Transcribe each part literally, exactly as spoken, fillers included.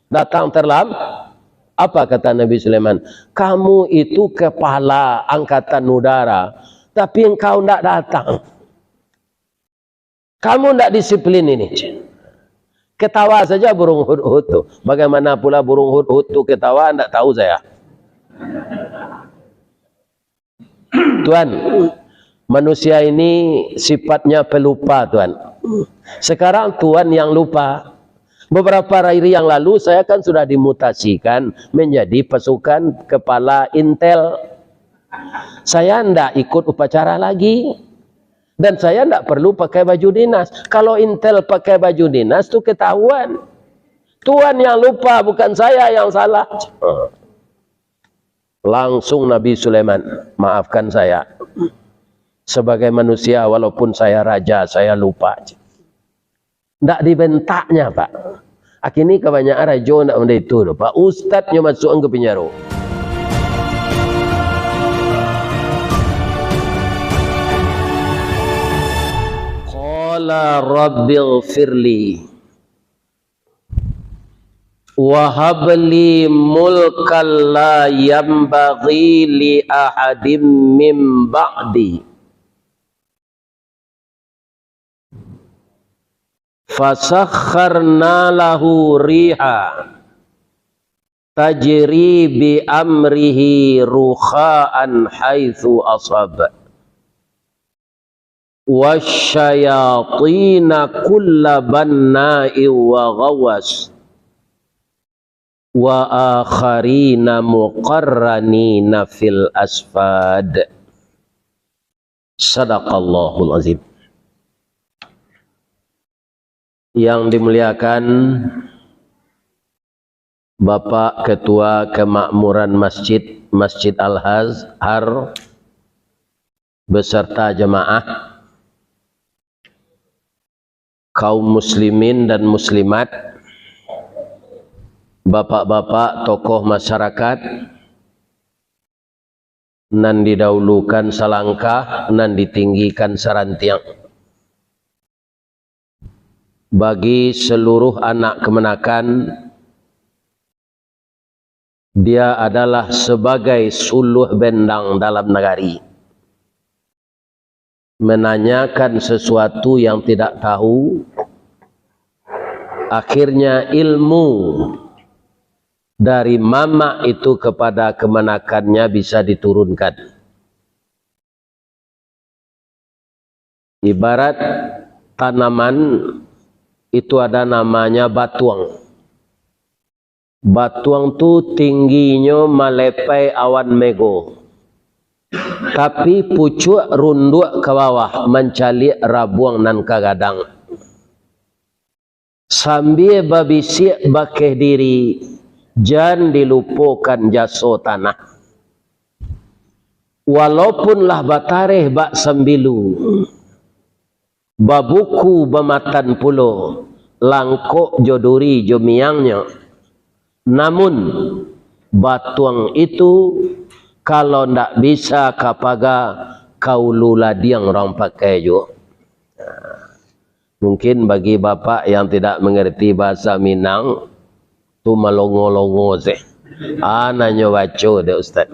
Datang terlam-, apa kata Nabi Sulaiman? "Kamu itu kepala angkatan udara, tapi engkau ndak datang. Kamu ndak disiplin ini." Ketawa saja burung hudhud tu. Bagaimana pula burung hudhud tu ketawa, ndak tahu saya. Tuan, manusia ini sifatnya pelupa, Tuan. Sekarang Tuan yang lupa. Beberapa hari yang lalu saya kan sudah dimutasikan menjadi pasukan kepala intel. Saya ndak ikut upacara lagi. Dan saya ndak perlu pakai baju dinas. Kalau intel pakai baju dinas tu ketahuan. Tuan yang lupa, bukan saya yang salah. Langsung Nabi Sulaiman, "Maafkan saya. Sebagai manusia, walaupun saya raja, saya lupa." Ndak dibentaknya, Pak. Kini kabanyakan rajo ndak model itu doh, Pak. Ustadnyo masuakan ka pinjaro. Qala rabbighfirli. Wa hab li mulkan la yanbaghi li ahadim min ba'di. Fasakharna lahu riha tajri bi amrihi rukha'an haitsu ashab. Wasyayatina kulla banna'in wa ghawwas. Wa akharina muqarranina fil asfad. Sadaqallahul azim. Yang dimuliakan Bapak Ketua Kemakmuran Masjid, Masjid Al-Azhar, beserta jemaah, kaum muslimin dan muslimat, bapak-bapak tokoh masyarakat, nan didahulukan salangkah, nan ditinggikan sarantiang. Bagi seluruh anak kamanakan, dia adalah sebagai suluah bendang dalam nagari. Menanyakan sesuatu yang tidak tahu, akhirnya ilmu dari mamak itu kepada kamanakannya bisa diturunkan. Ibarat tanaman itu ada namanya batuang. Batuang tu tingginyo malepai awan mego, tapi pucuak runduak ka bawah mancaliak rabuang nan ka gadang. Sambia babisiak bakeh diri, jan dilupokan jaso tanah. Walaupun lah batareh bak sambilu, babuku bamatan pulo, langkok jo duri jo miangnyo, namun batuang itu, kalau ndak bisa ka paga, ka ulu ladiang urang pakai juo. Mungkin bagi bapak yang tidak mengerti bahasa Minang, tu malongo-longo se. Ah, nanyo baco dek Ustaz.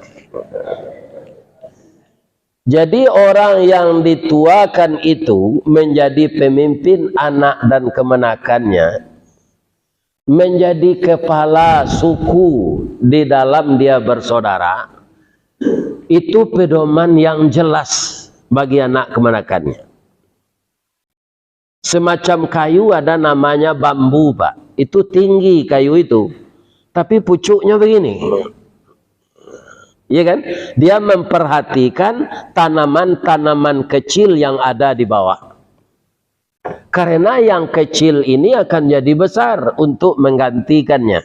Jadi, orang yang dituakan itu menjadi pemimpin anak dan kamanakannya, menjadi kepala suku di dalam dia bersaudara, itu pedoman yang jelas bagi anak kamanakannya. Semacam kayu ada namanya bambu, Pak. Itu tinggi kayu itu. Tapi pucuknya begini. Iya kan? Dia memperhatikan tanaman-tanaman kecil yang ada di bawah. Karena yang kecil ini akan jadi besar untuk menggantikannya.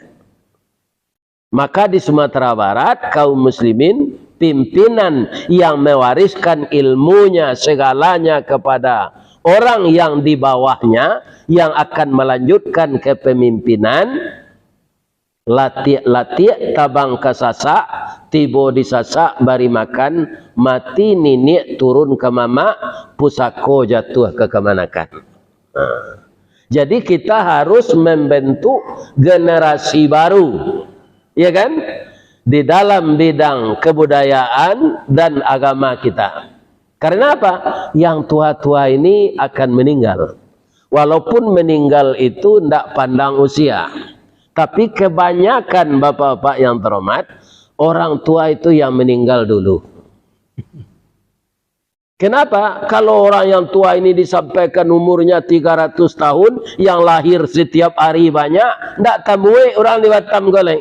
Maka di Sumatera Barat, kaum muslimin, pimpinan yang mewariskan ilmunya segalanya kepada orang yang di bawahnya, yang akan melanjutkan kepemimpinan, latiak-latiak tabang ka Sasak, tibo di Sasak bari makan, mati niniak turun ka mamak, pusako jatuah ka kamanakan. Nah, Jadi, kita harus membentuk generasi baru, ya kan? Di dalam bidang kebudayaan dan agama kita. Karena apa? Yang tua-tua ini akan meninggal. Walaupun meninggal itu ndak pandang usia. Tapi kebanyakan bapak-bapak yang terhormat, orang tua itu yang meninggal dulu. Kenapa? Kalau orang yang tua ini disampaikan umurnya tiga ratus tahun, yang lahir setiap hari banyak, ndak tamuek urang di Batam ko lai.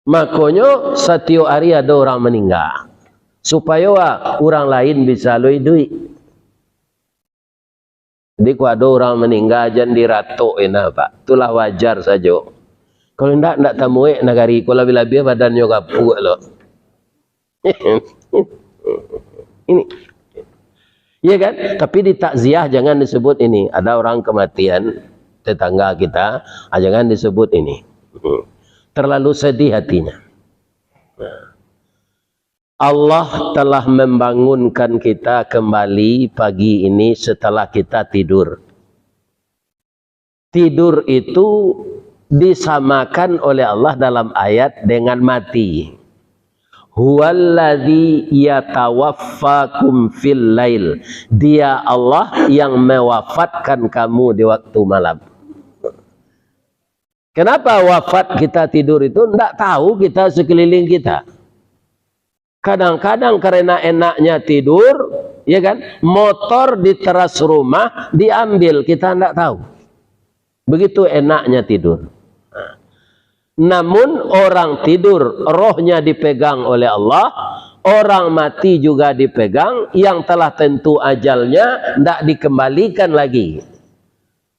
Makonyo, satiok ari ado urang maningga, supayo, ah, urang lain bisa lo iduik. Jadi, kok ado urang maningga, jan diratok inyo, Pak. Itulah wajar sajo. Kalau indak, indak tamuek nagari ko, labiah-labiah badannyo gapuak lo. Ini. Iya kan? Tapi di takziah jangan disebut ini. Ada orang kematian tetangga kita, ah, jangan disebut ini. Hmm. Terlalu sedih hatinya. Nah. Allah telah membangunkan kita kembali pagi ini setelah kita tidur. Tidur itu disamakan oleh Allah dalam ayat dengan mati. "Huwallazi yatawaffakum fil lail." Dia Allah yang mewafatkan kamu di waktu malam. Kenapa wafat kita tidur itu? Ndak tahu kita sekeliling kita. Kadang-kadang karena enaknya tidur, ya kan, motor di teras rumah diambil, kita ndak tahu. Begitu enaknya tidur. Namun, orang tidur, rohnya dipegang oleh Allah, orang mati juga dipegang, yang telah tentu ajalnya ndak dikembalikan lagi.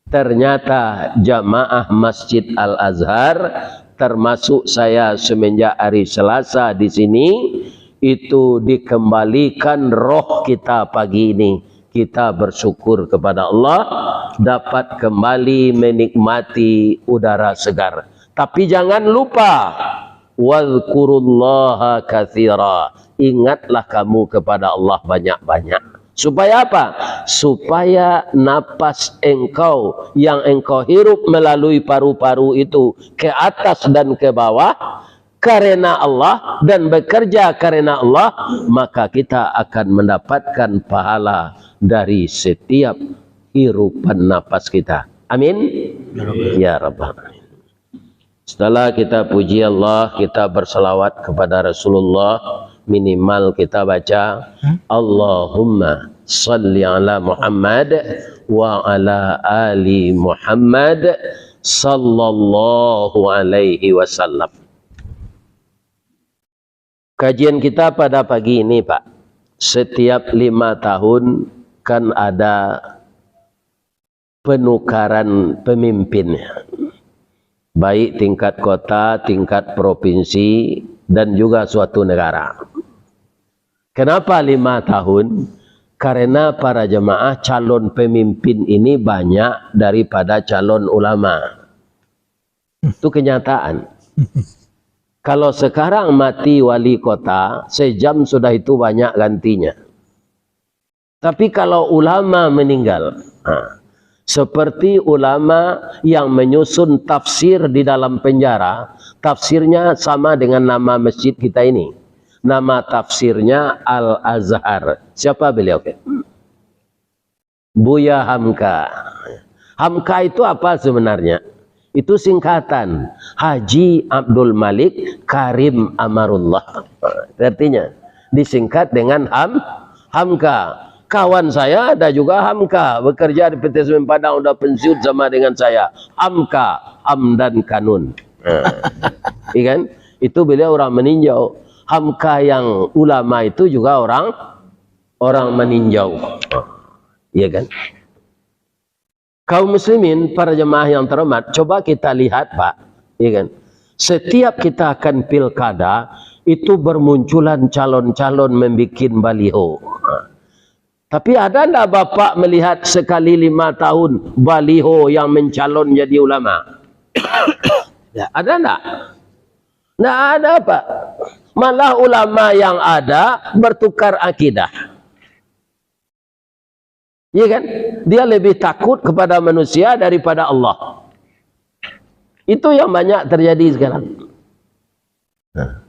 Ternyata jamaah Masjid Al-Azhar, termasuk saya semenjak hari Selasa di sini, itu dikembalikan roh kita pagi ini. Kita bersyukur kepada Allah, dapat kembali menikmati udara segar. Tapi jangan lupa, "Wadhkurullaha katsira." Ingatlah kamu kepada Allah banyak-banyak. Supaya apa? Supaya napas engkau yang engkau hirup melalui paru-paru itu ke atas dan ke bawah, karena Allah dan bekerja karena Allah, maka kita akan mendapatkan pahala dari setiap hirupan napas kita. Amin. Ya Rabbal Alamin. Setelah kita puji Allah, kita bersalawat kepada Rasulullah, minimal kita baca, "Allahumma salli ala Muhammad wa ala ali Muhammad sallallahu alaihi wasallam." Kajian kita pada pagi ini, Pak, setiap lima tahun kan ada penukaran pemimpin, baik tingkat kota, tingkat provinsi, dan juga suatu negara. Kenapa lima tahun? Karena para jemaah calon pemimpin ini banyak daripada calon ulama. Itu kenyataan. Kalau sekarang mati wali kota, sejam sudah itu banyak gantinya. Tapi kalau ulama meninggal, ha, seperti ulama yang menyusun tafsir di dalam penjara, tafsirnya sama dengan nama masjid kita ini. Nama tafsirnya Al-Azhar. Siapa beliau? Buya Hamka. Hamka itu apa sebenarnya? Itu singkatan Haji Abdul Malik Karim Amarullah. Artinya, disingkat dengan Ham-, Hamka. Kawan saya ada juga Hamka, bekerja di P T Semen Padang, udah pensiun sama dengan saya. Hamka, Hamdan Kanun. Nah, iya kan? Itu beliau orang meninjau. Hamka yang ulama itu juga orang, orang meninjau. Iya kan? Kaum muslimin, para jemaah yang terhormat, coba kita lihat, Pak, ya kan? Setiap kita akan pilkada, itu bermunculan calon-calon membikin baliho. Tapi ada ndak Bapak melihat sekali lima tahun baliho yang mencalon jadi ulama? Ya. Ada ndak? Ndak ada, Pak. Malah ulama yang ada bertukar akidah. Iya kan? Dia lebih takut kepada manusia daripada Allah. Itu yang banyak terjadi sekarang. Nah,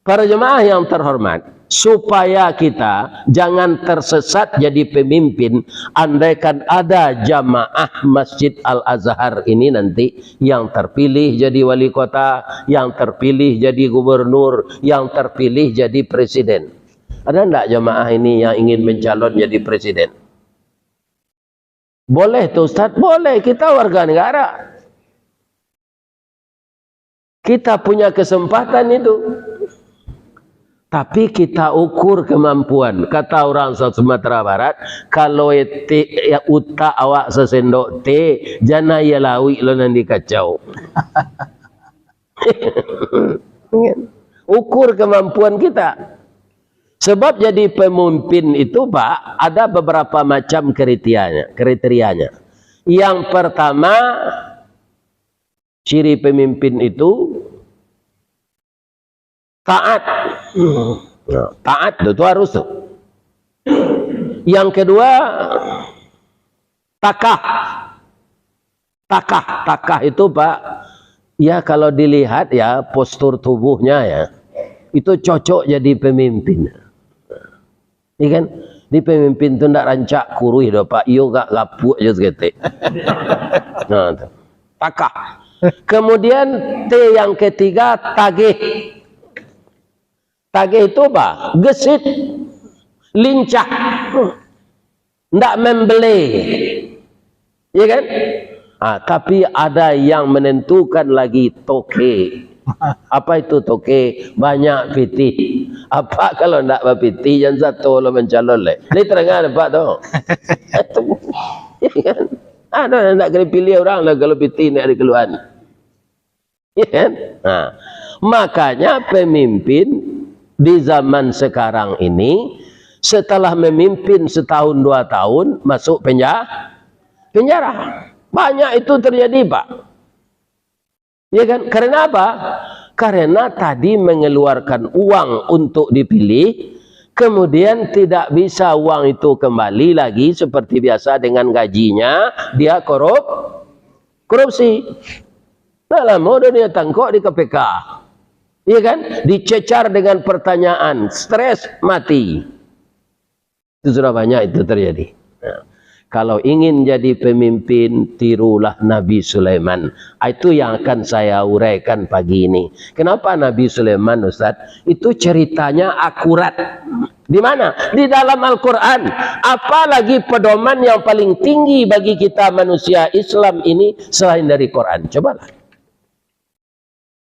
para jemaah yang terhormat, supaya kita jangan tersesat jadi pemimpin, andaikan ada jamaah Masjid Al-Azhar ini nanti yang terpilih jadi wali kota, yang terpilih jadi gubernur, yang terpilih jadi presiden. Ada ndak jamaah ini yang ingin mencalon jadi presiden? Boleh tu, Ustaz? Boleh, kita warga negara. Kita punya kesempatan itu. Tapi kita ukur kemampuan. Kata orang sa-, Sumatera Barat, kalau etek, ya, utak awak sasendok teh, jan aia lauik lo nan dikacau. Ukur kemampuan kita. Sebab jadi pemimpin itu, Pak, ada beberapa macam kriterianya, kriterianya. Yang pertama, ciri pemimpin itu taat. Nah, taat tu, tu harus tu. Yang kedua, takah. Takah, takah itu, Pak, ya, kalau dilihat, ya, postur tubuhnya, ya, itu cocok jadi pemimpin. Iya kan? Di pemimpin tu ndak rancak kuruih doh, Pak. Iyo gak gapuak je saketek. Nah, tu. Takah. Kemudian T yang ketiga, tagih. Tagih itu apa? Gesit, lincah, ndak membelai. Iya kan? Ah, tapi ada yang menentukan lagi, toke. Apa itu toke? Banyak pitih. Apa kalau ndak bapitih, jan sato lo mancalon leh. Ni terang nampak tu. Itu. Iya kan? Ada yang ndak kena pilih orang lah kalau pitih ndak dikeluaran. Iya kan? Nah, makanya pemimpin di zaman sekarang ini, setelah memimpin setahun dua tahun, masuk penja-, penjara. Banyak itu terjadi, Pak. Iya kan? Karena apa? Karena tadi mengeluarkan uang untuk dipilih, kemudian tidak bisa uang itu kembali lagi seperti biasa dengan gajinya, dia korup-, korupsi. Nah, lamo dah dia tangkok di K P K. Iya kan? Dicecar dengan pertanyaan, stres, mati. Itu sudah banyak itu terjadi. Nah, kalau ingin jadi pemimpin, tirulah Nabi Sulaiman. Ah, itu yang akan saya uraikan pagi ini. Kenapa Nabi Sulaiman, Ustaz? Itu ceritanya akurat. Di mana? Di dalam Al-Quran. Apalagi pedoman yang paling tinggi bagi kita manusia Islam ini selain dari Quran? Cobalah.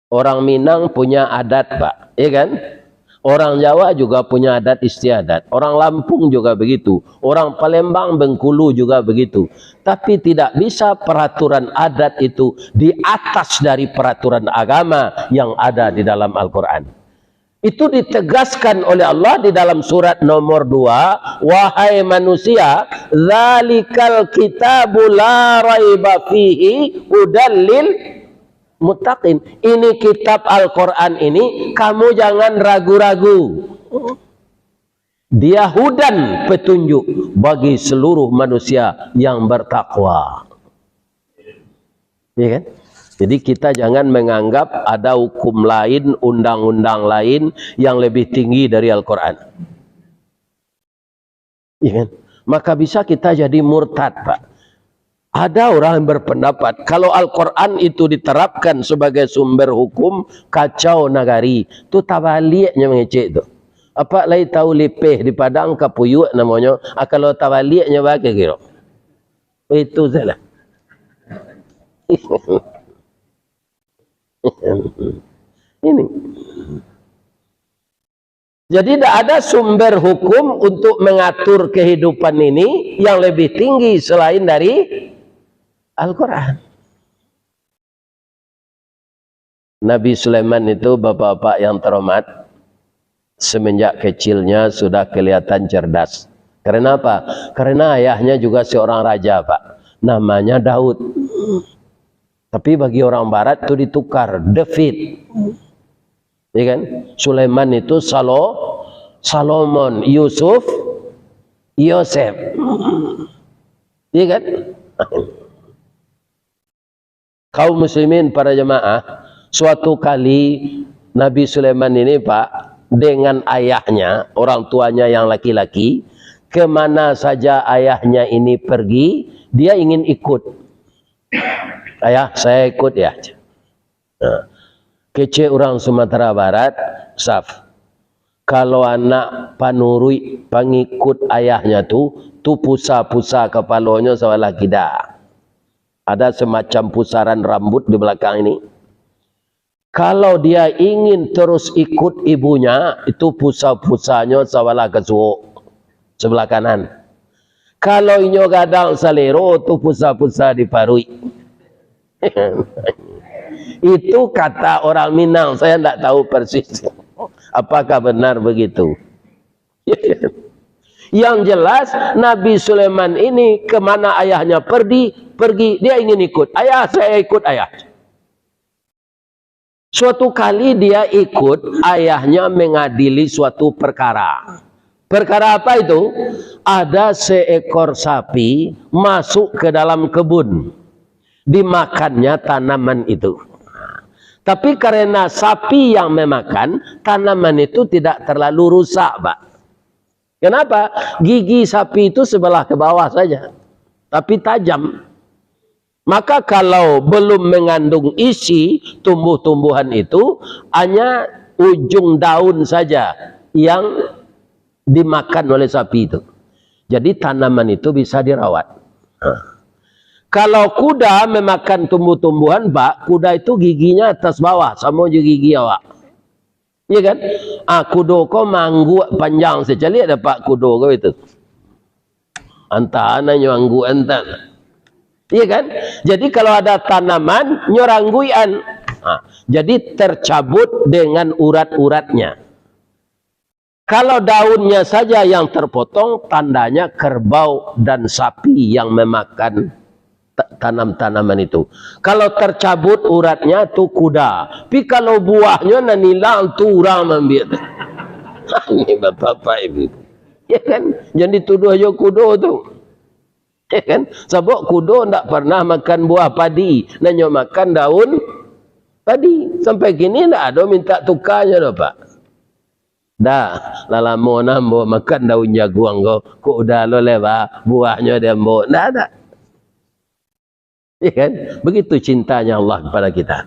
Orang Minang punya adat, Pak. Iya kan? Orang Jawa juga punya adat istiadat. Orang Lampung juga begitu. Orang Palembang, Bengkulu juga begitu. Tapi tidak bisa peraturan adat itu di atas dari peraturan agama yang ada di dalam Al-Quran. Itu ditegaskan oleh Allah di dalam surat nomor dua, "Wahai manusia, dzalikal kitabu la raiba fihi hudal lil muttaqin." Ini kitab Al-Quran ini, kamu jangan ragu-ragu. Dia hudan, petunjuk bagi seluruh manusia yang bertakwa. Ya kan? Jadi kita jangan menganggap ada hukum lain, undang-undang lain yang lebih tinggi dari Al-Quran. Ya kan? Maka bisa kita jadi murtad, Pak. Ada orang yang berpendapat, kalau Al-Quran itu diterapkan sebagai sumber hukum, kacau nagari. Tu tabaliaknyo mangecek tu. Apak lai tahu lipeh di Padang, kapuyuak namonyo. Ah, kalau tabaliaknyo baa kiro-kiro? Itu salah. Ini. Jadi, tidak ada sumber hukum untuk mengatur kehidupan ini yang lebih tinggi selain dari Al-Quran. Nabi Sulaiman itu, bapak-bapak yang terhormat, semenjak kecilnya sudah kelihatan cerdas. Karena apa? Karena ayahnya juga seorang raja, Pak. Namanya Daud. Tapi bagi orang barat tu ditukar, David. Ya kan? Sulaiman itu Salo-, Salomon, Yusuf, Yosef. Iya kan? Kaum muslimin, para jamaah, suatu kali Nabi Sulaiman ini, Pak, dengan ayahnya, orang tuanya yang laki-laki, kemana saja ayahnya ini pergi, dia ingin ikut. "Ayah, saya ikut ya." Nah, kecek urang Sumatera Barat, Saf. Kalau anak panuruik, pangikut ayahnya tu, tu pusa-pusa kapalonyo sabalah kida. Ada semacam pusaran rambut di belakang ini. Kalau dia ingin terus ikut ibunya, itu pusa-pusanyo sabalah kasuok, sebelah kanan. Kalau inyo gadang salero, tu pusa-pusa di paruik. Itu kata orang Minang, saya ndak tahu persis. Apakah benar begitu? Yang jelas, Nabi Sulaiman ini kemana ayahnya pergi, pergi, dia ingin ikut. "Ayah, saya ikut, Ayah." Suatu kali dia ikut ayahnya mengadili suatu perkara. Perkara apa itu? Ada seekor sapi masuk ke dalam kebun. Dimakannya tanaman itu. Tapi karena sapi yang memakan, tanaman itu tidak terlalu rusak, Pak. Kenapa? Gigi sapi itu sebelah ke bawah saja, tapi tajam. Maka kalau belum mengandung isi tumbuh-tumbuhan itu, hanya ujung daun saja yang dimakan oleh sapi itu. Jadi tanaman itu bisa dirawat. Nah. Kalau kuda memakan tumbuh-tumbuhan, Pak, kuda itu giginya atas bawah, samo jo gigi awak. Iya kan? Ah, kudo ko maangguak panjang, caliak dek Pak kudo ko itu. Antah nanyo angguak antah. Iya kan? Jadi kalau ada tanaman, nyo rangguian. Ah, jadi tercabut dengan urat-uratnya. Kalau daunnya saja yang terpotong, tandanya kerbau dan sapi yang memakan ta-, tanam-tanaman itu. Kalau tercabut uratnya, tu kuda. Tapi kalau buahnyo nan ilang, tu urang maambiak. Ini bapak-bapak ibu. Ya kan? Jan dituduah jo kudo tu. Ya kan? Sabab kudo ndak pernah makan buah padi, nanyo makan daun padi. Sampai kini ndak ado minta tukanyo doh, Pak. Dah, lah lamo nah ambo makan daun jaguang ko, kok udah lo lewat buahnyo di ambo. Ndak ada. Ya kan? Begitu cintanya Allah kepada kita.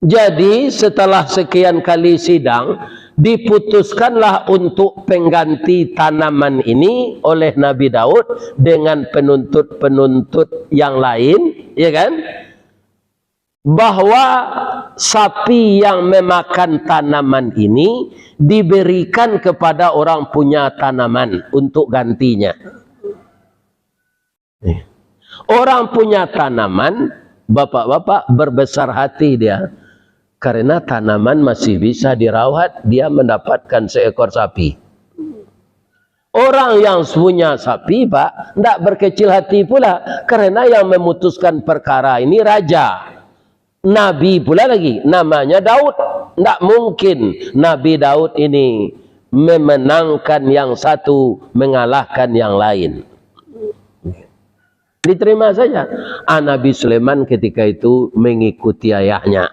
Jadi, setelah sekian kali sidang, diputuskanlah untuk pengganti tanaman ini oleh Nabi Daud dengan penuntut-penuntut yang lain, ya kan? Bahwa sapi yang memakan tanaman ini diberikan kepada orang punya tanaman untuk gantinya. Orang punya tanaman, bapak-bapak, berbesar hati dia, karena tanaman masih bisa dirawat, dia mendapatkan seekor sapi. Orang yang punya sapi, Pak, ndak berkecil hati pula, karena yang memutuskan perkara ini raja. Nabi pula lagi, namanya Daud. Ndak mungkin Nabi Daud ini memenangkan yang satu, mengalahkan yang lain. Diterima saja. Ah, Nabi Sulaiman ketika itu mengikuti ayahnya.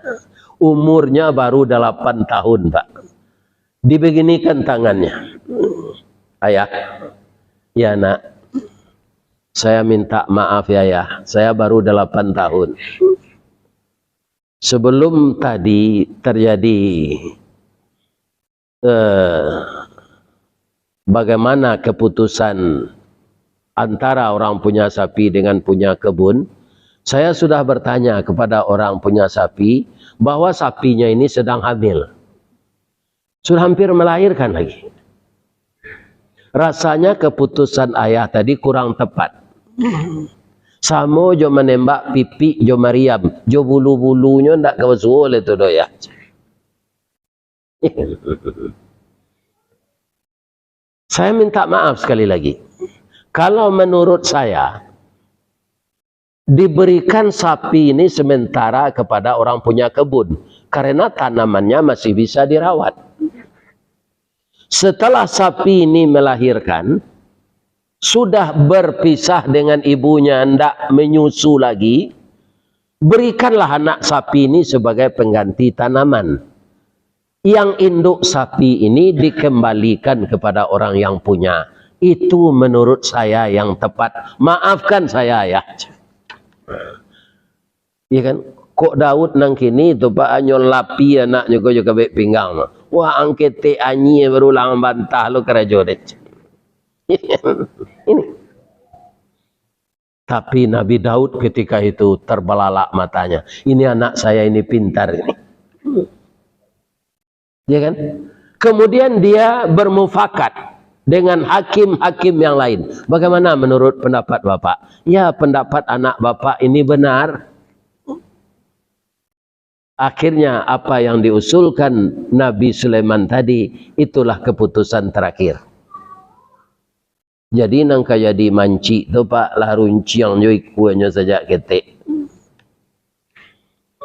Umurnya baru delapan tahun, Pak. Dibeginikan tangannya. "Ayah, ya nak, saya minta maaf ya, Yah. Saya baru delapan tahun. Sebelum tadi terjadi, eh, bagaimana keputusan antara orang punya sapi dengan punya kebun, saya sudah bertanya kepada orang punya sapi bahwa sapinya ini sedang hamil. Sudah hampir melahirkan lagi. Rasanya keputusan ayah tadi kurang tepat. Samo jo manembak pipik jo mariam, jo bulu-bulunyo ndak ka basuo lai tu doh, Yah." Saya minta maaf sekali lagi. Kalau menurut saya, diberikan sapi ini sementara kepada orang punya kebun, karena tanamannya masih bisa dirawat. Setelah sapi ini melahirkan, sudah berpisah dengan ibunya, ndak menyusu lagi, berikanlah anak sapi ini sebagai pengganti tanaman. Yang induk sapi ini dikembalikan kepada orang yang punya. Itu menurut saya yang tepat. Maafkan saya, Ayah. Iya kan? Kok Daud nan kini tu, Pak, hanyo lapi anaknyo ko jo kabek pinggang. Wah, ang ketek anyia baru lah ang bantah lo karajo dek. Ini. Tapi Nabi Daud ketika itu terbelalak matanya. Ini anak saya ini pintar ini. Ya kan? Kemudian dia bermufakat dengan hakim-hakim yang lain. Bagaimana menurut pendapat Bapak? Ya, pendapat anak Bapak ini benar. Akhirnya apa yang diusulkan Nabi Sulaiman tadi, itulah keputusan terakhir. Jadi nan ka jadi mancik tu, Pak, lah runciang jo ikuanyo sajak ketek.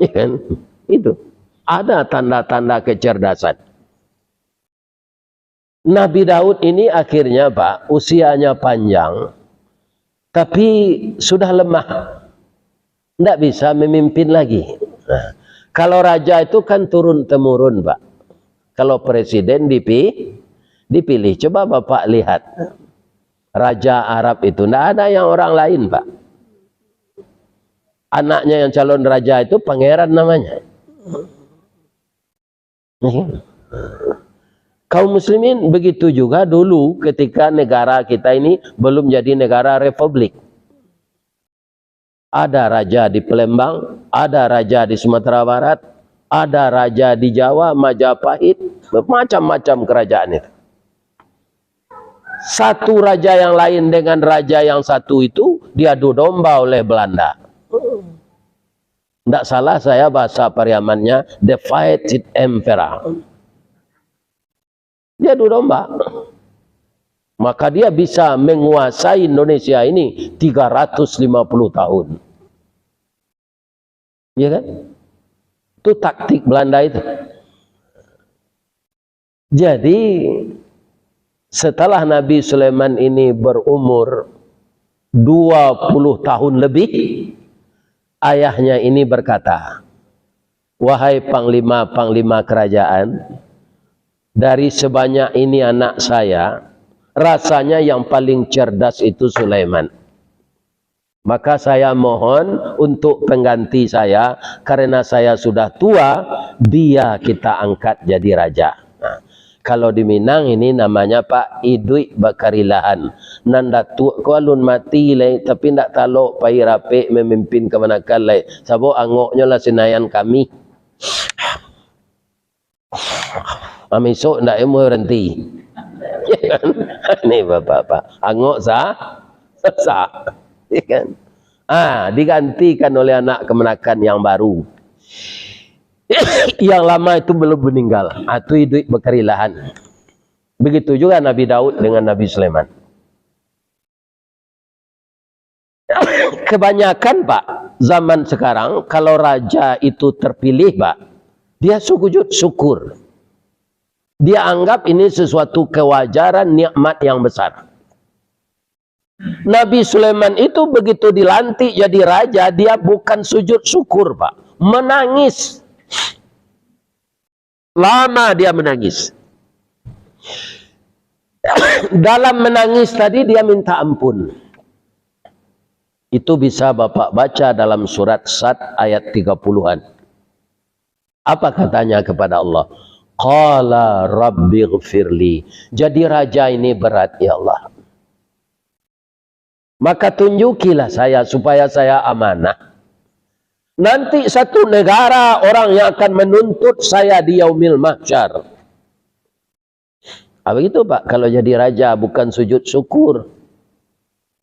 Ya kan? Itu. Ada tanda-tanda kecerdasan. Nabi Daud ini akhirnya, Pak, usianya panjang, tapi sudah lemah. Ndak bisa memimpin lagi. Nah, kalau raja itu kan turun-temurun, Pak. Kalau presiden dipi-, dipilih. Coba Bapak lihat. Raja Arab itu, ndak ada yang orang lain, Pak. Anaknya yang calon raja itu pangeran namanya. Kaum muslimin, begitu juga dulu ketika negara kita ini belum jadi negara republik. Ada raja di Palembang, ada raja di Sumatera Barat, ada raja di Jawa, Majapahit, macam-macam kerajaan itu. Satu raja yang lain dengan raja yang satu itu diadu domba oleh Belanda. Ndak salah saya bahasa Pariamannya, the fighting emperor. Dia adu domba. Maka dia bisa menguasai Indonesia ini tiga ratus lima puluh tahun. Ya kan? Itu taktik Belanda itu. Jadi, setelah Nabi Sulaiman ini berumur dua puluh tahun lebih, ayahnya ini berkata, "Wahai panglima-panglima kerajaan, dari sebanyak ini anak saya, rasanya yang paling cerdas itu Sulaiman. Maka saya mohon untuk pengganti saya, karena saya sudah tua, dia kita angkat jadi raja." Nah, kalau di Minang ini namanya, Pak, iduik bakarilahan. Nan datuak ko alun mati lai, tapi ndak talok pai rapek mamimpin kamanakan lai. Sabab angoknyo lah sinayan kami. Mamisok ndak ilmu baranti. Ya kan? Ni bapak-bapak. Angok sa-, sa-, ya kan? Ah, digantikan oleh anak kamanakan yang baru. Yang lama itu belum meninggal. Ah, tu iduik bakarilahan. Begitu juga Nabi Daud dengan Nabi Sulaiman. Kebanyakan, Pak, zaman sekarang, kalau raja itu terpilih, Pak, dia sujud syukur. Dia anggap ini sesuatu kewajaran, nikmat yang besar. Nabi Sulaiman itu begitu dilantik jadi raja, dia bukan sujud syukur, Pak. Menangis. Lama dia menangis. Dalam menangis tadi, dia minta ampun. Itu bisa Bapak baca dalam surat Sad ayat tiga puluhan. Apa katanya kepada Allah? Qala rabbighfirli. Jadi raja ini berat, ya Allah. Maka tunjukilah saya supaya saya amanah. Nanti satu negara orang yang akan menuntut saya di Yaumil Mahsyar. Ah, begitu, Pak. Kalau jadi raja bukan sujud syukur,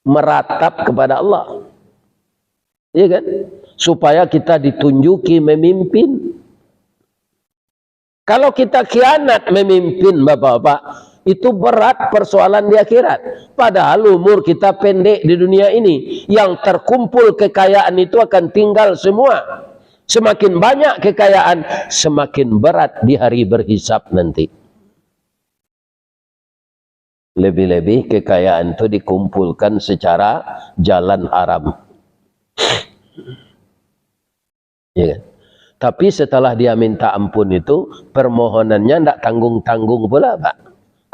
meratap kepada Allah. Iya kan? Supaya kita ditunjuki memimpin. Kalau kita khianat memimpin, Bapak-bapak, itu berat persoalan di akhirat. Padahal umur kita pendek di dunia ini. Yang terkumpul kekayaan itu akan tinggal semua. Semakin banyak kekayaan, semakin berat di hari berhisab nanti. Lebih-lebih kekayaan tu dikumpulkan secara jalan haram. Ya kan? Tapi setelah dia minta ampun itu, permohonannya ndak tanggung-tanggung pula, Pak.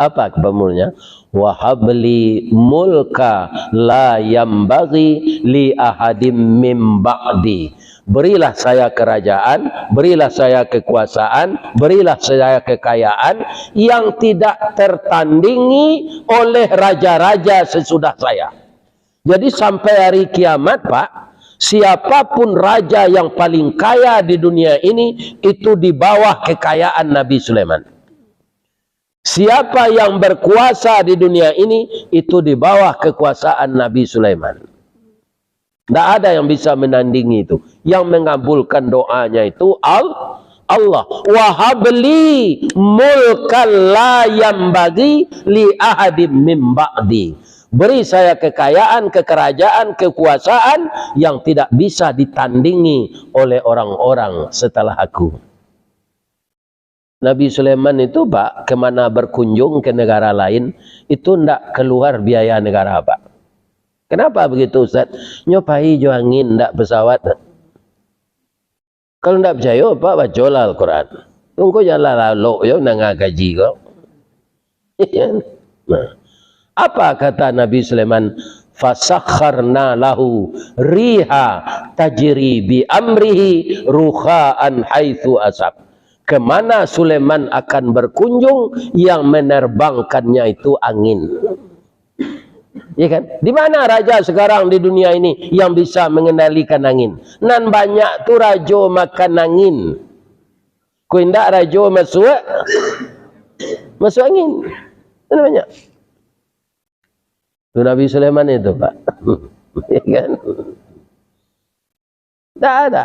Apa permohonannya? "Wahabli mulka la yambaghi li ahadim mim ba'di." Berilah saya kerajaan, berilah saya kekuasaan, berilah saya kekayaan yang tidak tertandingi oleh raja-raja sesudah saya. Jadi, sampai hari kiamat, Pak, siapapun raja yang paling kaya di dunia ini, itu di bawah kekayaan Nabi Sulaiman. Siapa yang berkuasa di dunia ini, itu di bawah kekuasaan Nabi Sulaiman. Ndak ada yang bisa menandingi itu. Yang mengabulkan doanya itu Al-, Allah. "Wahabli mulkan la yambaghi li ahadim mim ba'di." Beri saya kekayaan, kekerajaan, kekuasaan yang tidak bisa ditandingi oleh orang-orang setelah aku. Nabi Sulaiman itu, Pak, kemana berkunjung ke negara lain, itu ndak keluar biaya negara, Pak. Kenapa begitu, Ustaz? Nyo pai jo angin, ndak pesawat. Kalau ndak picayo, Pak, bacolah Al-Quran. Tunggu janlah lalok jo nanga kaji ko. Nah, apa kata Nabi Sulaiman? "Fasakharna lahu riha tajri bi amrihi ruhaan haitsu asab." Kemana Sulaiman akan berkunjung, yang menerbangkannya itu angin. Ya kan? Di mana raja sekarang di dunia ini yang bisa mengendalikan angin? Nan banyak tu rajo makan angin. Ko indak rajo masuak, masuak angin. Kan banyak. Tu Nabi Sulaiman itu, Pak. Ya kan? Tak ada.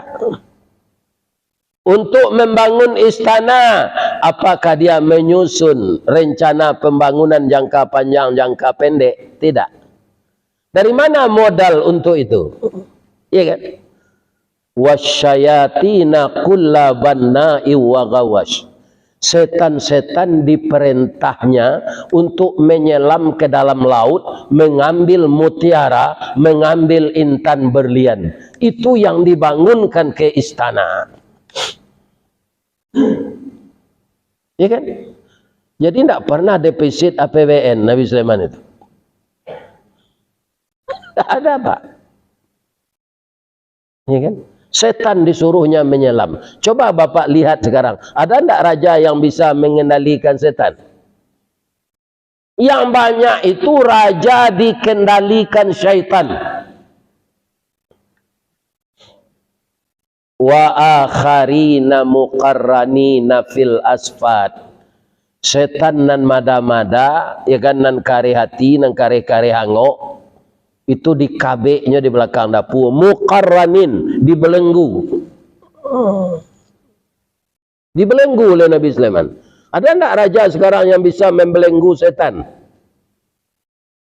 Untuk membangun istana, apakah dia menyusun rencana pembangunan jangka panjang, jangka pendek? Tidak. Dari mana modal untuk itu? Iya kan? "Wasyayatina kulla banna'in wa ghawasy." Setan-setan diperintahnya untuk menyelam ke dalam laut, mengambil mutiara, mengambil intan berlian. Itu yang dibangunkan ke istana. Ya kan? Jadi, ndak pernah defisit A P B N Nabi Sulaiman itu. Ndak ada, Pak. Ya kan? Setan disuruhnya menyelam. Coba Bapak lihat sekarang, ada ndak raja yang bisa mengendalikan setan? Yang banyak itu raja dikendalikan syaitan. "Wa akharina muqarranina fil asfad." Setan nan mada-mada, ya kan, nan kareh ati, nan kareh-kareh angok, itu dikabeknyo di balakang dapua. Muqarranin, dibelenggu. Dibelenggu oleh Nabi Sulaiman. Ada ndak raja sekarang yang bisa membelenggu setan?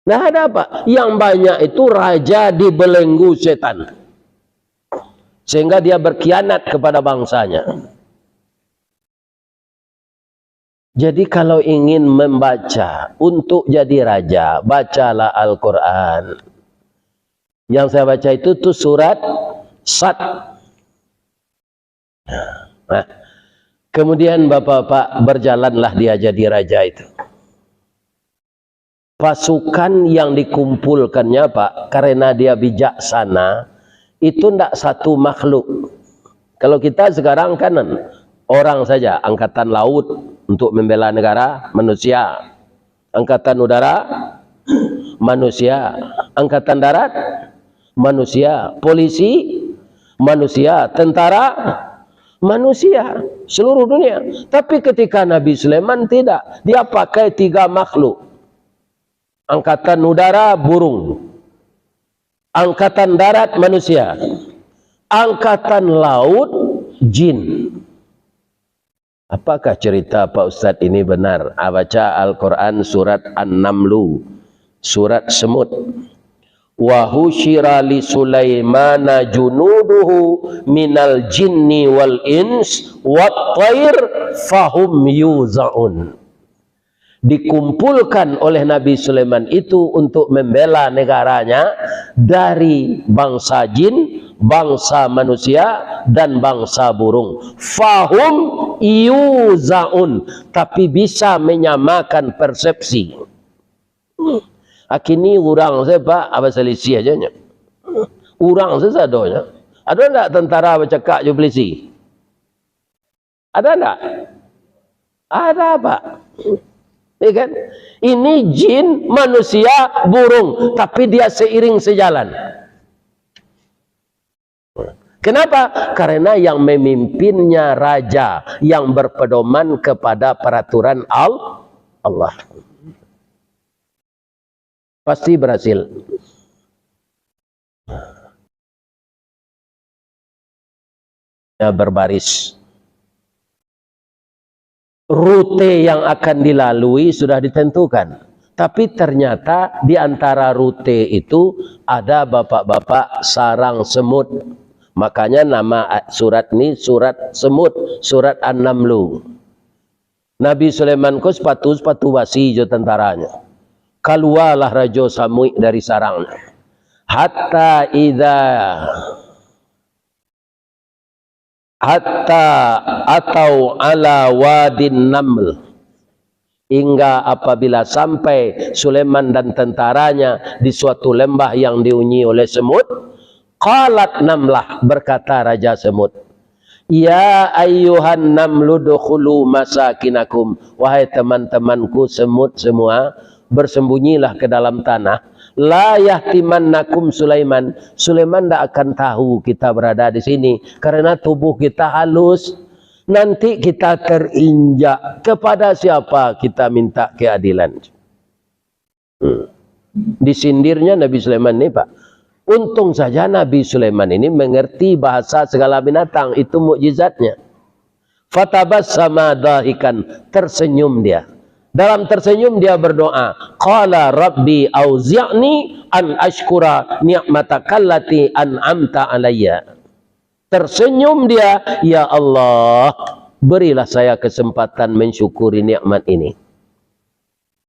Ndak ada, Pak. Yang banyak itu raja dibelenggu setan. Sehingga dia berkhianat kepada bangsanya. Jadi, kalau ingin membaca untuk jadi raja, bacalah Al-Quran. Yang saya baca itu tu surat Sad. Nah, kemudian bapak-bapak, berjalanlah dia jadi raja itu. Pasukan yang dikumpulkannya, Pak, karena dia bijaksana, itu ndak satu makhluk. Kalau kita sekarang kan orang saja, angkatan laut untuk membela negara, manusia. Angkatan udara, manusia. Angkatan darat, manusia. Polisi, manusia. Tentara, manusia. Seluruh dunia. Tapi ketika Nabi Sulaiman, tidak. Dia pakai tiga makhluk. Angkatan udara, burung. Angkatan darat, manusia. Angkatan laut, jin. Apakah cerita Pak Ustadz ini benar? Ah, baca Al-Quran surat An-Namlu, surat semut. "Wa husyira li Sulaimana junuduhu minal jinni wal ins wat thair fahum yuzaun." dikumpulkan oleh Nabi Sulaiman itu untuk membela negaranya dari bangsa jin, bangsa manusia, dan bangsa burung. Fahum yuzaun, tapi bisa menyamakan persepsi. Akini urang sajo, Pak, apa salisiah aja nyo. Urang sajo sadonyo. Ado ndak tentara bacakak jo polisi? Ada ndak? Ada, Pak. Ya kan? Ini jin, manusia, burung, tapi dia seiring sejalan. Kenapa? Karena yang memimpinnya raja yang berpedoman kepada peraturan Al-, Allah. Pasti berhasil. Ya, berbaris. Rute yang akan dilalui sudah ditentukan. Tapi ternyata di antara rute itu ada bapak-bapak sarang semut. Makanya nama a-, surat ni surat semut, surat An-Namlu. Nabi Sulaiman ko sapatu, sapatu basi jo tantaranyo. Kalualah Rajo Samuik dari sarangnyo. Hatta idza, hatta atau ala wadin naml. Hingga apabila sampai Sulaiman dan tentaranya di suatu lembah yang dihuni oleh semut, qalat namlah, berkata Raja Semut, "Ya ayyuhan namlu dukhulu masakinakum, wahai teman-temanku semut semua, bersembunyilah ke dalam tanah. La yahtimannakum Sulaiman, Sulaiman ndak akan tahu kita berada di sini, karena tubuh kita halus. Nanti kita terinjak, kepada siapa kita minta keadilan?" Hmm. Disindirnya Nabi Sulaiman ni, Pak. Untung saja Nabi Sulaiman ini mengerti bahasa segala binatang, itu mukjizatnya. Fatabassama dahikan, tersenyum dia. Dalam tersenyum dia berdoa, qala rabbi auzi'ni an asykura ni'matakallati an'amta alayya. Tersenyum dia, "Ya Allah, berilah saya kesempatan mensyukuri nikmat ini."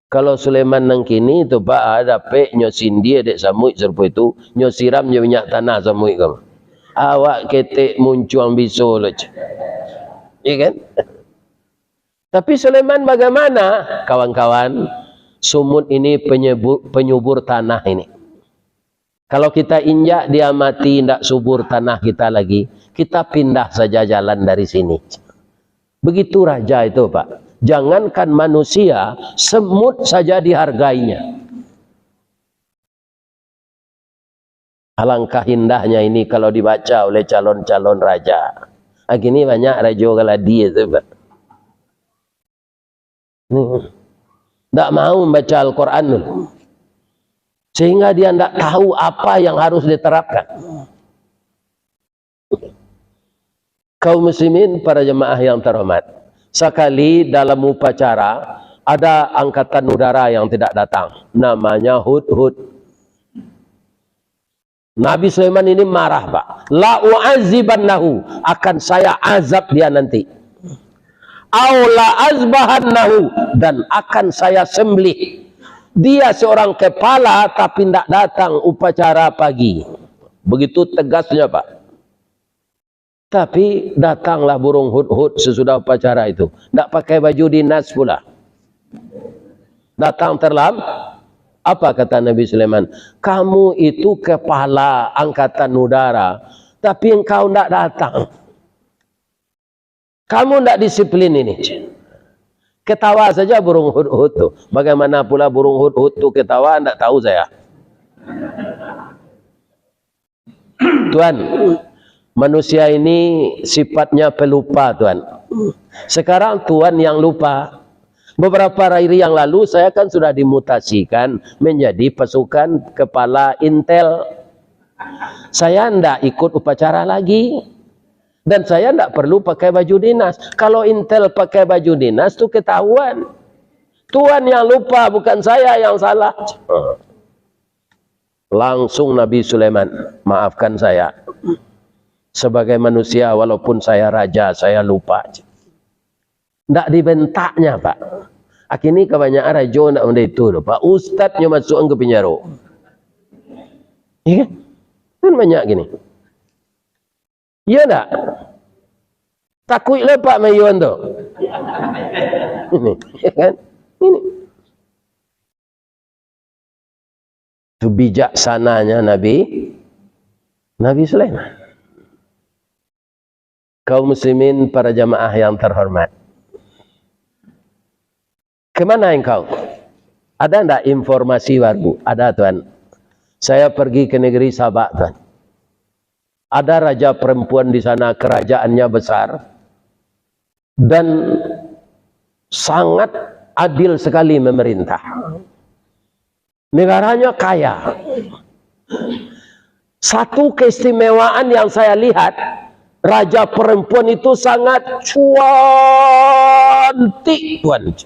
Kalau Sulaiman nan kini tu, Pak, ah, dapek nyo sindia dek samuik sarupo itu, nyo siram jo minyak tanah samuik ko. Awak ketek muncuang biso lo, cek. Iya kan? Tapi Sulaiman bagaimana, kawan-kawan? Sumut ini penyebu-, penyubur tanah ini. Kalau kita injak, dia mati, indak subur tanah kita lagi, kita pindah saja jalan dari sini. Begitu raja itu, Pak. Jangankan manusia, semut saja dihargainya. Alangkah indahnya ini kalau dibaca oleh calon-calon raja. Ah, kini banyak rajo kaladi itu, Pak. Hmm. Ndak mau membaca Al-Quran dulu. Sehingga dia ndak tahu apa yang harus diterapkan. Kaum muslimin, para jemaah yang terhormat, sakali dalam upacara, ada angkatan udara yang tidak datang, namanya hudhud. Nabi Sulaiman ini marah, Pak. "La u'azibannahu, akan saya azab dia nanti. Au la azbahannahu, dan akan saya sembelih. Dia seorang kepala, tapi ndak datang upacara pagi." Begitu tegasnya, Pak. Tapi datanglah burung hudhud sesudah upacara itu. Ndak pakai baju dinas pula. Datang terlam-, apa kata Nabi Sulaiman? "Kamu itu kepala angkatan udara, tapi engkau ndak datang. Kamu ndak disiplin ini." Ketawa saja burung hudhud tu. Bagaimana pula burung hudhud tu ketawa, ndak tahu saya. Tuan, manusia ini sifatnya pelupa, Tuan. Sekarang Tuan yang lupa. Beberapa hari yang lalu saya kan sudah dimutasikan menjadi pasukan kepala intel. Saya ndak ikut upacara lagi. Dan saya ndak perlu pakai baju dinas. Kalau intel pakai baju dinas tu ketahuan. Tuan yang lupa, bukan saya yang salah. Langsung Nabi Sulaiman, "Maafkan saya. Sebagai manusia, walaupun saya raja, saya lupa." Ndak dibentaknya, Pak. Kini kabanyakan rajo ndak model itu doh, Pak. Ustadnyo masuakan ka pinjaro. Iya kan? Kan banyak kini. Iya ndak? Takuik lah Pak Mayuan tu. Ini, ya kan? Ini. Itu bijaksananya Nabi, Nabi Sulaiman. Kaum muslimin, para jamaah yang terhormat. Kemana engkau? Ada ndak informasi baru? Ada, Tuan. Saya pergi ke negeri Sabak, Tuan. Ada raja perempuan di sana, kerajaannya besar, dan sangat adil sekali memerintah. Negaranya kaya. Satu keistimewaan yang saya lihat, raja perempuan itu sangat cantik, Tuan.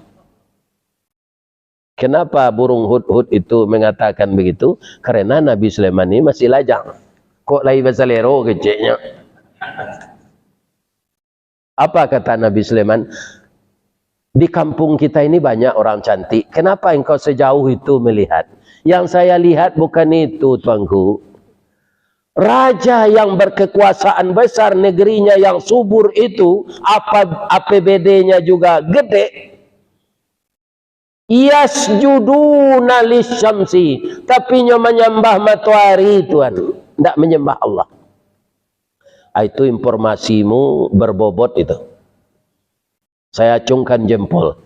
Kenapa burung hudhud itu mengatakan begitu? Karena Nabi Sulaiman ini masih lajang. Kok lai basalero keceknyo. Apa kata Nabi Sulaiman? "Di kampung kita ini banyak orang cantik. Kenapa engkau sejauh itu melihat? Yang saya lihat bukan itu, Tuanku. Raja yang berkekuasaan besar, negerinya yang subur itu, apa, A P B D-nya juga gede, yasjuduna lisyamsi, tapi nyo manyambah matoari, Tuan, ndak manyambah Allah." Ah, itu informasimu berbobot itu. Saya acungkan jempol.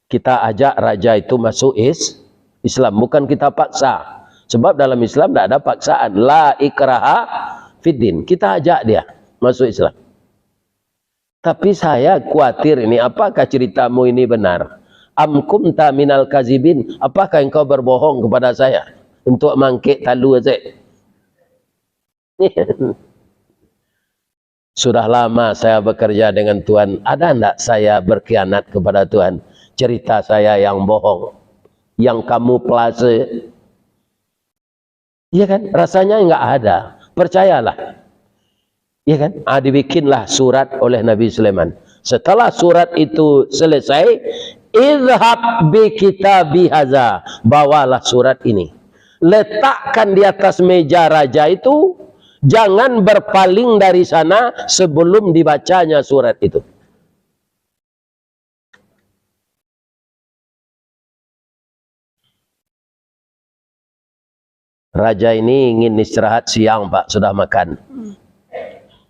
Kita ajak raja itu masuk is-, Islam, bukan kita paksa. Sebab dalam Islam ndak ada paksaan. La ikraha fiddin. Kita ajak dia masuk Islam. Tapi saya khawatir ini, apakah ceritamu ini benar? Am kunta minal kazibin? Apakah engkau berbohong kepada saya untuk mangkek talua saja? Sudah lama saya bekerja dengan Tuhan. Ada ndak saya berkhianat kepada Tuhan? Cerita saya yang bohong, yang kamu pelase? Iya kan? Rasanya enggak ada. Percayalah. Iya kan? Ah, dibikinlah surat oleh Nabi Sulaiman. Setelah surat itu selesai, "Idhab bi kitabi haza." Bawalah surat ini. Letakkan di atas meja raja itu, jangan berpaling dari sana sebelum dibacanya surat itu. Raja ini ingin istirahat siang, Pak, sudah makan.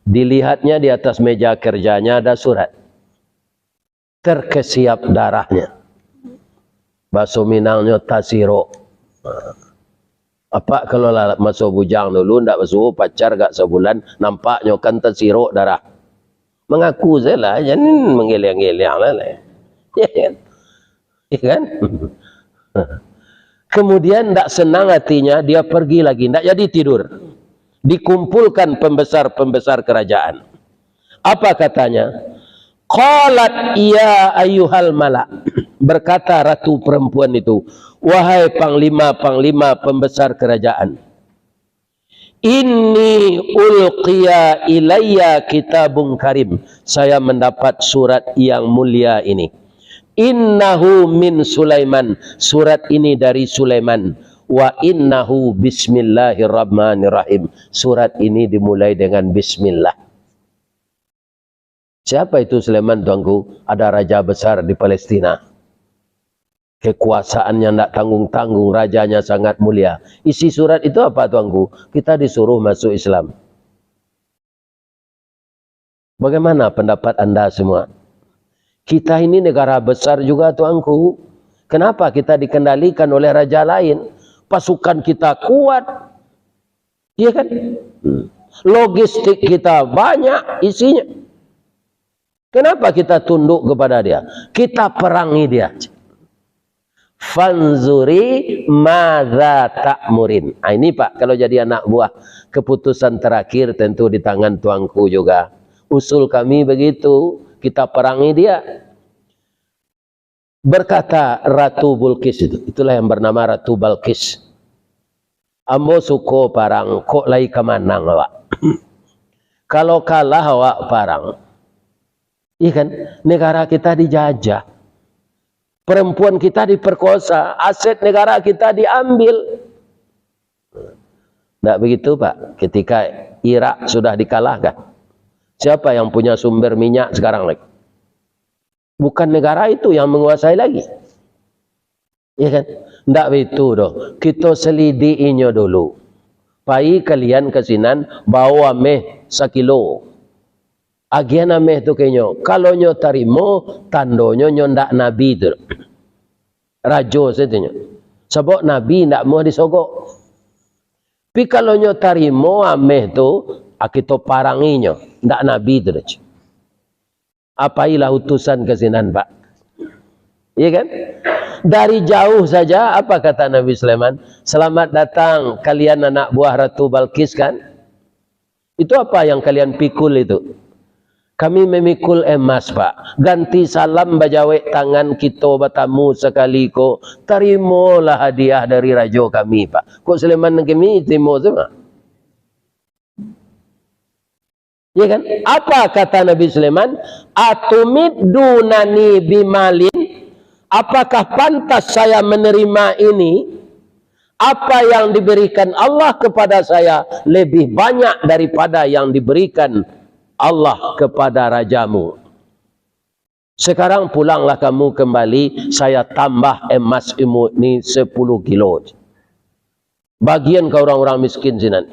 Dilihatnya di atas meja kerjanya ada surat. Terkesiap darahnya. Baso Minangnyo tasirok. Apak kalau lah maso bujang dulu, ndak basuo pacar agak sabulan, nampaknyo kan tasirok darah. Mangaku sajolah, jan manggeliang-geliang lah, lah. Ya kan? Ya kan? Kemudian ndak senang hatinya, dia pergi lagi, ndak jadi tidur. Dikumpulkan pembesar-pembesar kerajaan. Apa katanya? Qalat, "Ya ayyuhal mala." Berkata ratu perempuan itu, "Wahai panglima-panglima pembesar kerajaan, inni ulqiya ilayya kitabun karim. Saya mendapat surat yang mulia ini. Innahu min Sulaiman. Surat ini dari Sulaiman. Wa innahu bismillahirrahmanirrahim. Surat ini dimulai dengan bismillah." Siapa itu Sulaiman, Tuanku? Ada raja besar di Palestina. Kekuasaannya ndak tanggung-tanggung, rajanya sangat mulia. Isi surat itu apa, Tuanku? Kita disuruh masuk Islam. Bagaimana pendapat anda semua? Kita ini negara besar juga, Tuanku. Kenapa kita dikendalikan oleh raja lain? Pasukan kita kuat. Iya kan? Hmm. Logistik kita banyak isinya. Kenapa kita tunduk kepada dia? Kita perangi dia. Fanzuri madza ta'murin. Ah, ini, Pak, kalau jadi anak buah, keputusan terakhir tentu di tangan Tuanku juga. Usul kami begitu, kita perangi dia. Berkata Ratu Bulqis itu, itulah yang bernama Ratu Balqis, "Ambo suko parang, kok lai ka manang awak. Kalau kalah awak parang, iya kan, negara kita dijajah. Perempuan kita diperkosa, aset negara kita diambil. Ndak begitu, Pak. Ketika Irak sudah dikalahkan, siapa yang punya sumber minyak sekarang lagi? Bukan negara itu yang menguasai lagi. Ya kan? Ndak begitu doh. Kito selidiki inyo dulu. Pai kalian ka sinan, bao ameh sakilo. Agiahan ameh tu ka inyo. Kalau nyo tarimo, tandonyo nyo ndak nabi tu. Rajo sajo nyo. Sabab nabi ndak amuah disogok. Tapi kalau nyo tarimo ameh tu, a, kito parangi nyo. Ndak nabi tu doh. A, pailah utusan ka sinan, Pak. Iya kan? Dari jauh saja, apa kata Nabi Sulaiman? "Selamat datang kalian anak buah Ratu Balkis," kan? "Itu apa yang kalian pikul itu?" "Kami memikul emas, Pak. Ganti salam bajawek tangan kito batamu sakali ko, tarimolah hadiah dari rajo kami, Pak." Kok Sulaiman nan kami tarimo tu, Pak? Ya kan? Apa kata Nabi Sulaiman? "Atumiddunani bimalin? Apakah pantas saya menerima ini? Apa yang diberikan Allah kepada saya lebih banyak daripada yang diberikan Allah kepada rajamu. Sekarang pulanglah kamu kembali, saya tambah emas imu ni sepuluh kilo. Bagian ka urang-urang miskin sinan."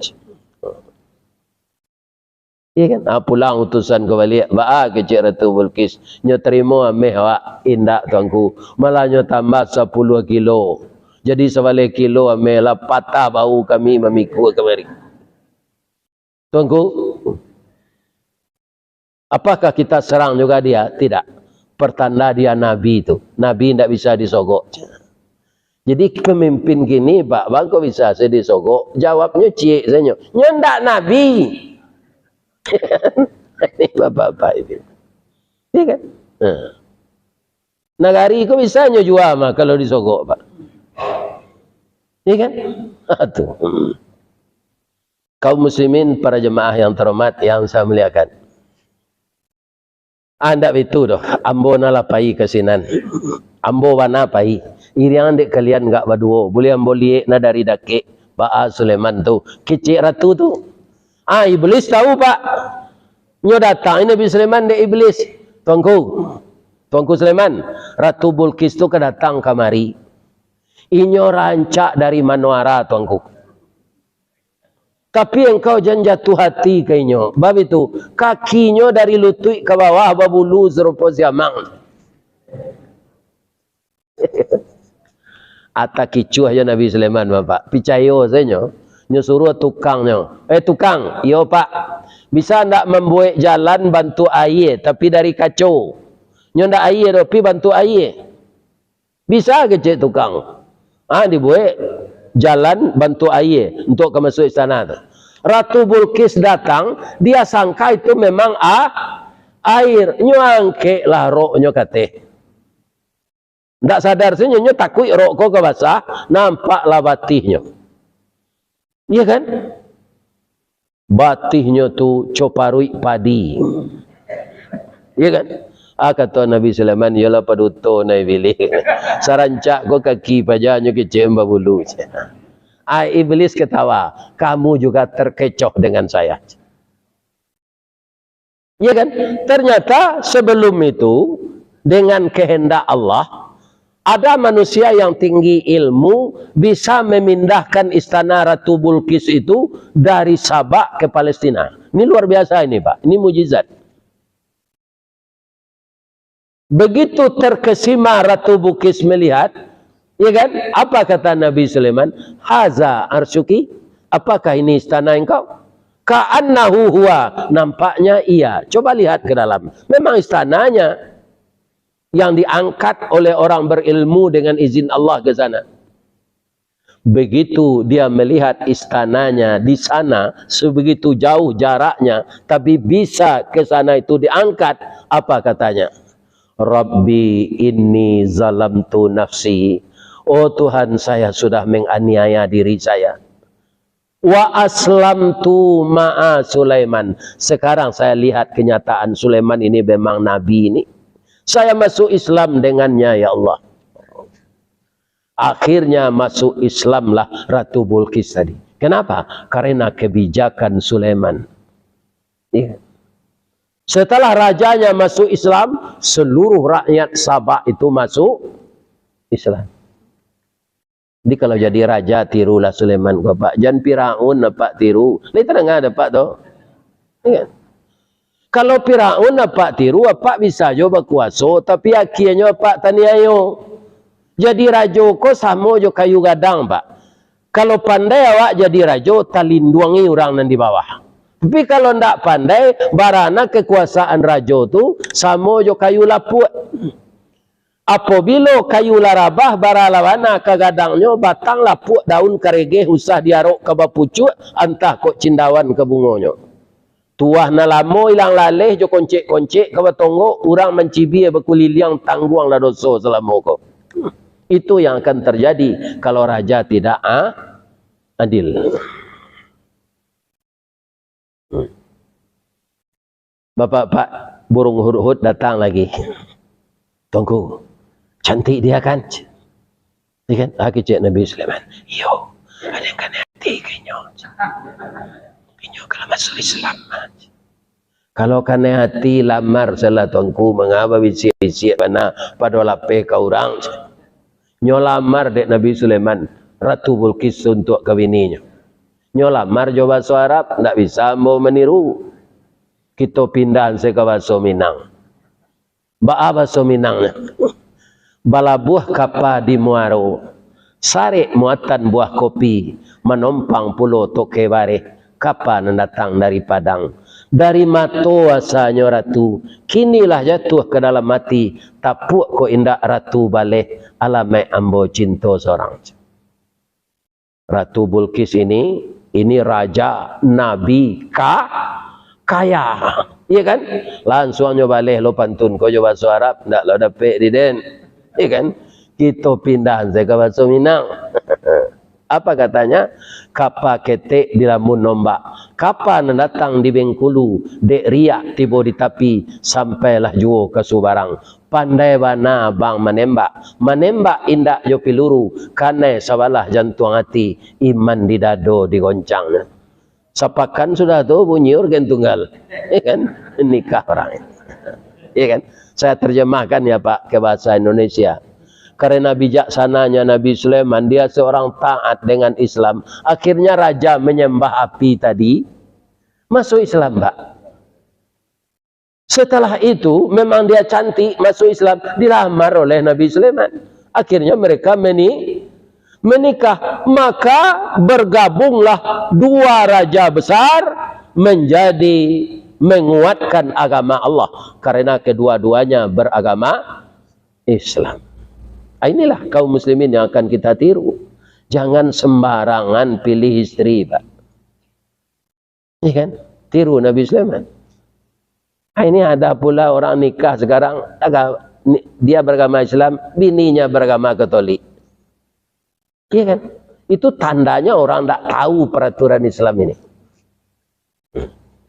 Iya kan? Ah, pulang utusan ka baliak. "Baa kecek Ratu Balkis, nyo tarimo ameh awak?" "Indak, Tuanku. Malah nyo tambah sapuluah kilo. Jadi sabaleh kilo ameh lah patah bahu kami mamikua kamari." Tuanku, apakah kita serang juga dia? Tidak. Pertanda dia nabi tu. Nabi ndak bisa disogok. Jadi pemimpin kini, Pak, bangko bisa se disogok? Jawabnyo ciek sajo. Nyo ndak nabi. Ini bapak-bapak ini. Iya kan? Nah. Nagari ko bisa nyo jua mah kalau disogok, Pak. Iya kan? Tuh. Hmm. Kaum muslimin, para jemaah yang terhormat, yang saya muliakan. Ah, ndak baitu doh. Ambo nan lah pai ka sinan. Ambo bana pai. Iriang dek kalian gak baduo. Buliah ambo liek nah dari dakek. Baa Sulaiman tu. Kecek ratu tu. Ah, Iblis tahu, Pak. Nyo datang Nabi Sulaiman dek Iblis. "Tuanku. Tuanku Sulaiman, Ratu Bulkis tu ka datang kamari. Inyo rancak dari manoara, Tuanku. Tapi engkau jan jatuah hati ka inyo." Bab itu, kakinyo dari lutuik ka bawah babulu sarupo siamang. Ata kicuah jo Nabi Sulaiman, Bapak. Picayo sajo. Nyo suruah tukangnyo. "Eh, tukang." "Iyo, Pak." "Bisa ndak mambuek jalan bantuak aia, tapi dari kaco? Nyo ndak aia doh, tapi bantuak aia." "Bisa," kecek tukang. Ah, dibuek jalan bantuak aia untuak ka masuak istana tu. Ratu Bulkis datang, dia sangka itu memang a-, air. Nyo angkeklah roknyo ka ateh. Ndak sadar sajo nyo takuik rok ko ka basah, nampaklah batihnyo. Iya kan? Batihnyo tu coparuik padi. Iya kan? Ah, kato Nabi Sulaiman, "Iyolah paduto nah Iblis. Sarancak ko kaki paja nyo kecek babulu." Ah, Iblis ketawa, "Kamu juga terkecoh dengan saya." Ya kan? Ternyata sebelum itu, dengan kehendak Allah, ada manusia yang tinggi ilmu bisa memindahkan istana Ratu Bulkis itu dari Sabak ke Palestina. Ini luar biasa ini, Pak. Ini mujizat. Begitu terkesima Ratu Bulkis melihat, ya kan? Apa kata Nabi Sulaiman? "Haza arsyuki? Apakah ini istana engkau?" "Ka'annahu huwa." Nampaknya iya. Coba lihat ke dalam. Memang istananya yang diangkat oleh orang berilmu dengan izin Allah ke sana. Begitu dia melihat istananya di sana, sebegitu jauh jaraknya, tapi bisa ke sana itu diangkat, apa katanya? "Rabbi inni zalamtu nafsi." "Oh Tuhan, saya sudah menganiaya diri saya. Wa aslamtu ma'a Sulaiman." Sekarang saya lihat kenyataan Sulaiman ini memang nabi ini. Saya masuk Islam dengannya, ya Allah. Akhirnya masuk Islamlah Ratu Bulqis tadi. Kenapa? Karena kebijakan Sulaiman. Iya. Setelah rajanya masuk Islam, seluruh rakyat Sabak itu masuk Islam. Jadi kalau jadi raja, tirulah Sulaiman ko, Pak. Jan Firaun apak tiru. Lai tadanga dek apak tu? Iya kan? Kalau Firaun apak tiru, apak bisa jo bakuaso, tapi akianyo apak taniayo. Jadi rajo ko samo jo kayu gadang, Pak. Kalau pandai awak jadi rajo, talinduangi urang nan di bawah. Tapi kalau ndak pandai, barana kekuasaan rajo tu samo jo kayu lapuak. Apobilo kayu lah rabah, bara lah bana ka gadangnyo, batang lapuak, daun karegeh, usah diarok ka bapucuak, antah kok cindawan ka bungonyo. Tuah nan lamo ilang laleh jo koncek-koncek ka batonggok, urang mancibia bakuliliang, tangguanglah doso salamo ko. Itu yang akan terjadi kalau raja tidak a-, adil. Bapak-bapak, burung hudhud datang lagi. "Tuanku, cantik dia kan?" Iya kan? Ah, kecek Nabi Sulaiman. "Iyo, ado nan kanai ati ka inyo. Inyo ka lah masuak Islam." "Kalau kanai ati, lamar sajolah Tuanku, manga babisiak-bisiak bana, pado lapeh ka urang." Nyo lamar dek Nabi Sulaiman, Ratu Bulqis untuak ka bininyo. Nyo lamar jo baso Arab, ndak bisa ambo maniru. Kito pindah se ka baso Minang. Baa baso Minangnyo? Balabuah kapa di muaro, sarek muatan buah kopi, manompang pulo toke bareh, kapa nan datang dari Padang. Dari mato asanyo Ratu, kini lah jatuah ka dalam ati, tapuak kok indak Ratu baleh, alamaik ambo cinto sorang. Ratu Bulqis ini, ini raja, nabi, ka-, kaya. Iya kan? Lansuang nyo baleh lo pantun ko jo baso Arab, ndak lo dapek di den. Iya kan? Kito pindah se ka baso Minang. Apa katanya? "Kapa ketek dilambun ombak, kapa nan datang di Bengkulu, dek riak tibo di tapi, sampailah juo ka subarang. Pandai bana abang manembak, manembak indak jo piluru, kanai sabalah jantuang ati, iman di dado digoncangnyo." Sapakan sudah tu bunyi organ tunggal. Ya kan? Nikah orang. Ya kan? Saya terjemahkan ya, Pak, ke bahasa Indonesia. Karena bijaksananya Nabi Sulaiman, dia seorang taat dengan Islam. Akhirnya raja menyembah api tadi masuk Islam, Pak. Setelah itu, memang dia cantik, masuk Islam, dilamar oleh Nabi Sulaiman. Akhirnya mereka meni-, menikah. Maka bergabunglah dua raja besar menjadi menguatkan agama Allah, karena kedua-duanya beragama Islam. Ah, inilah kaum muslimin yang akan kita tiru. Jangan sembarangan pilih istri, Pak. Iya kan? Tiru Nabi Sulaiman. Ah, ini ada pula orang nikah sekarang, aga-, ni-, dia beragama Islam, bininya beragama Katolik. Iya kan? Itu tandanya orang ndak tahu peraturan Islam ini.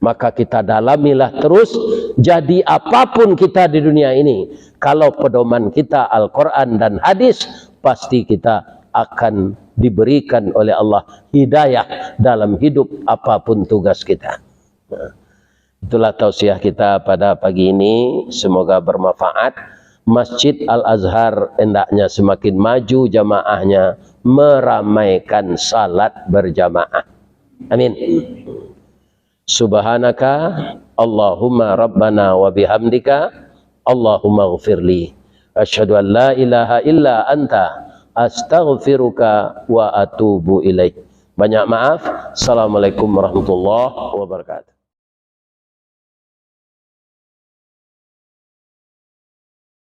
Maka kita dalamilah terus, jadi apapun kita di dunia ini, kalau pedoman kita Al-Quran dan hadis, pasti kita akan diberikan oleh Allah hidayah dalam hidup apapun tugas kita. Nah, itulah tausiah kita pada pagi ini. Semoga bermanfaat. Masjid Al-Azhar hendaknya semakin maju jamaahnya, meramaikan salat berjamaah. Amin. Subhanaka Allahumma Rabbana wa bihamdika, Allahumma ghafirli. Asyhadu an la ilaha illa anta, astaghfiruka wa atubu ilaik. Banyak maaf. Assalamualaikum warahmatullahi wabarakatuh.